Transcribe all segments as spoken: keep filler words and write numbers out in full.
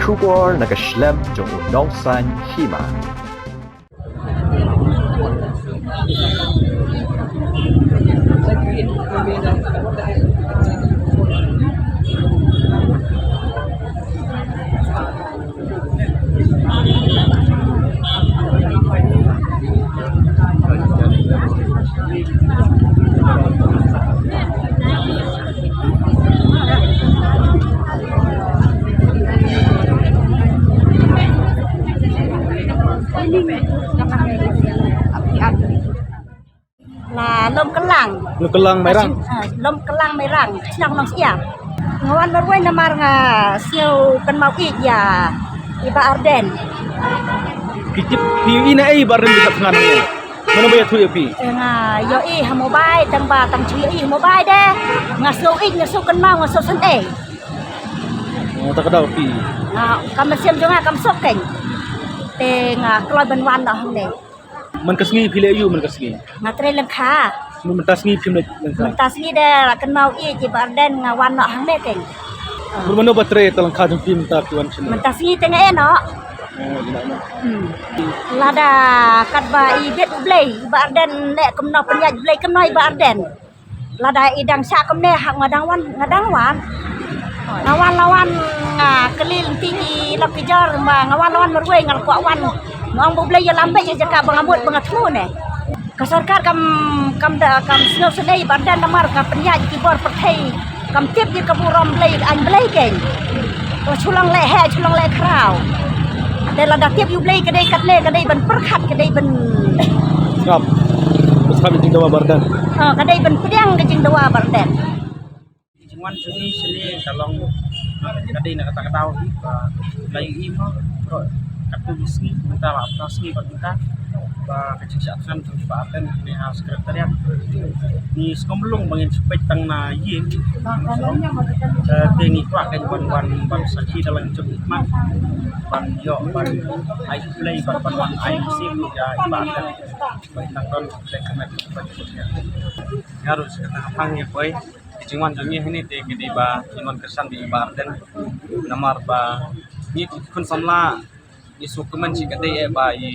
Khubor na ka shlem jong u nongsan hima. La Lum Kelang. Lum Kelang Mairang. Ah, Lum Kelang Mairang. Shnong Nongsia. Nga wan marwei namar nga sngew kynmaw ïa i Bah Ardent. Ki tip phi ïohi na ei Bah Ardent ki tap sngan. Mano ba ïathuh ïa phi? Eh, nga ïohi ha mobile, tang ba tang shu ïohi ha mobile de. Nga sngew ïeit, nga sngew kynmaw, nga sngew sngewsih. Nga ta ka daw phi. Nga kam mynsiem jong nga kam suk kein. Te nga kloi ban wan noh hangne. Man ka sngi phi leh aïu man ka sngi? Nga trei lyngkha. Mynta sngi phim leh lyngkha. Mynta sngi de la kynmaw ïa i Bah Ardent nga wan noh hangne kein. Bun mano ba trei ta lyngkha jong phi mynta phi wan shane? Mynta sngi te nga ïeh noh. Oh, ïeh noh. Hmm. Lada katba i bit U Blei, i Bah Ardent ne kumno pynïaid U Blei kumno i Bah Ardent. Lada i dang shah kumne ha nga dang wan, nga dang wan. Nga wan la wan, nga kylli lynti ki lok ki jor, ba nga wan la wan marwei nga la kwah wan. Nga ong ba U Blei ïalam beit ïa jaka ba nga mut ba nga thmu ne. Ka sorkar kam, kam da, kam sngewsynei Bah Ardent namar ka pynïaid ki bor pyrthei. Kam tip ïa ka burom Blei, ka aiñ Blei kein. Ka shu long leh heh, shu long leh khraw. Te lada tip ïa U Blei ka dei katne, ka dei ban pyrkhat, ka dei ban. Sngap. Sngap ïa ka jingdawa Bah Ardent. Ah, ka dei ban pdiang ka jingdawa Bah Ardent. Jingwan jong ngi shane ka long, ka dei na kata ka daw hi ba la ïohi mo, baroh katto ka sngi, mynta la hapta sngi bad mynta ba ka jingshah thngan jong i Bah Ardent hangne ha Secretariat. Ngi sngewmlung ba ngin shu peit tang na ïing. Eh, te ngi kwah kein ban wan, ban sakhi da la ka jong i khmat, ban ïoh ban ai U Blei, ban, ban wan ai mynsiem ïa i Bah Ardent. Ba i nang don U Blei kyrmen ban jingïa. Nga ruh sa kata ka phang ïa poi. Ka jingwan jong ngi hangne te ka dei ba ngin wan kyrshan bad i Bah Ardent. Namar ba ngi khun samla ngi sngewkmen shi katdei eh ba i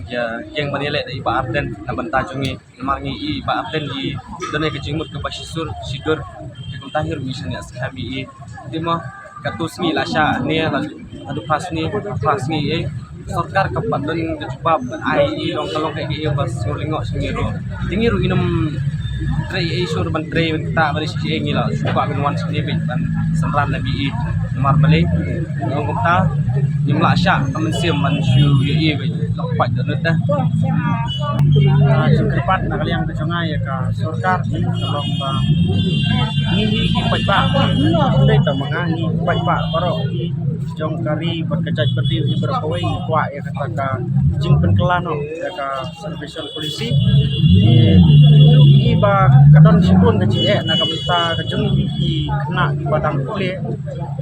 ïa ïeng ban ïaleh da i Bah Ardent na bynta jong ngi. Namar ngi i Bah Ardent i don ïa ka jingmut kaba shisur shidur. Te kumta hi ruh ngi shaniah skhem ïa i. Te mo katto sngi la shah ne la haduh phra sngi, phra sngi eh. Sorkar kam pat don ka jubab ban ai i long ka long kaei kaei ba sngewlyngngoh sha ngi ruh. Te ngi ruh ngim trei ei shuh ban trei ban ktah ban leh shisha ei, ngi la shu kwah ban wan shane beit ban synran na bad i. Namar balei? Ong kumta ngim lah shah ka mynsiem ban shu ïohi beit. Long pat da lut da. Ah, jingkyrpad na ka liang ka jong nga ïa ka sorkar ka long ba ngi hi ki paidbah. Ym dei tang ma nga, ngi paidbah baroh ki jong ka ri bad ka jaitbynriew hi baroh kawei ngi kwah ïa kata ka jingpynkylla noh ïa ka reservation policy. Ngi, ngi ba ka don shibun ka jingeh na ka bynta ka jong ngi ki khynnah kiba dang pule.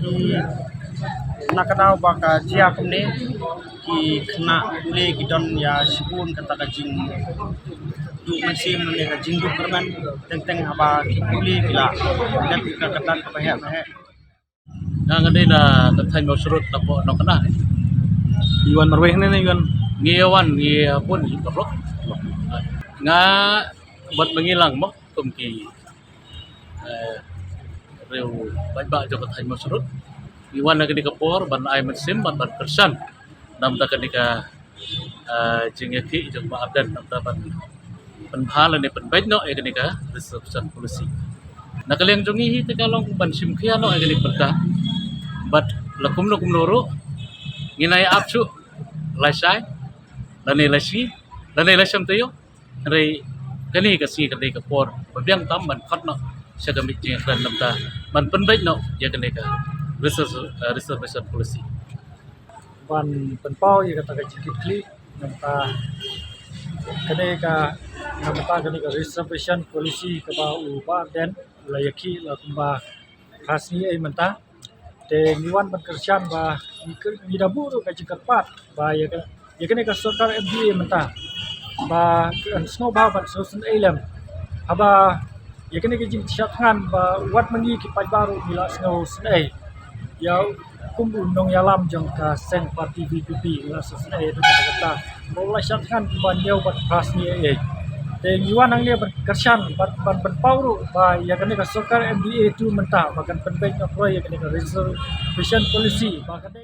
Ki na ka daw ba ka jia kumne ki khynnah pule ki don ïa shibun kata ka jingduh mynsiem lane ka jingduh kyrmen teng teng haba ki pule ki la dep ïa ka kyrdan kaba heh ba heh. Nga nga dei na ka thaiñ Mawshynrut na pdeng Nongkyndai. I wan marwei hangne ne i wan? Ngi wan ngi bun i paralok. Nga bad ma ngi lang mo kum ki, eh, riew paidbah jong ka thaiñ Mawshynrut. Ngi wan ha kane ka por ban ai mynsiem ban, ban kyrshan namar kane ka, eh, jingïakhih jong Bah Ardent namar ban pynbha lane pynbeit noh ïa kane ka reservation policy. Na ka liang jong ngi hi te ka long ban shim khia noh ïa kane ka bynta. Bad la kumno kumno ruh ngin ïa ap shuh lashai lane lashisngi lane lashem taïew. Hynrei kane ka sngi ka dei ka por ba biang tam ban khot noh sha ka miet jingïakren namar ban pynbeit noh ïa kane ka reserv-, eh, reservation policy. Ban pynpaw ïa kata ka jingkitkhlieh namar kane ka, namar kane ka reservation policy kaba u Bah Ardent u la ïakhih la kumba phra sngi ei mynta. Te ngi wan ban kyrshan ba ngi kyr-, ngi da buh ruh ka jingkyrpad ba ïa ka, ïa kane ka sorkar M D A mynta ba kan sngewbha ban sngewsynei lem. Haba ïa kane ka jingshah thngan ba wat ma ngi ki paidbah ruh ngi la sngewsynei. Ïa Kum u nongïalam jong ka seng party VPP, nga sa sngew ïa kata, ba u la shah thngan kumba hynñiew bad phra sngi ïa. Te ngi wan hangne ban kyrshan, ban, ban, ban pynpaw ruh ba ïa kane ka sorkar MDA two mynta ba kan pynbeit noh ïa kane ka reservation policy ba kane.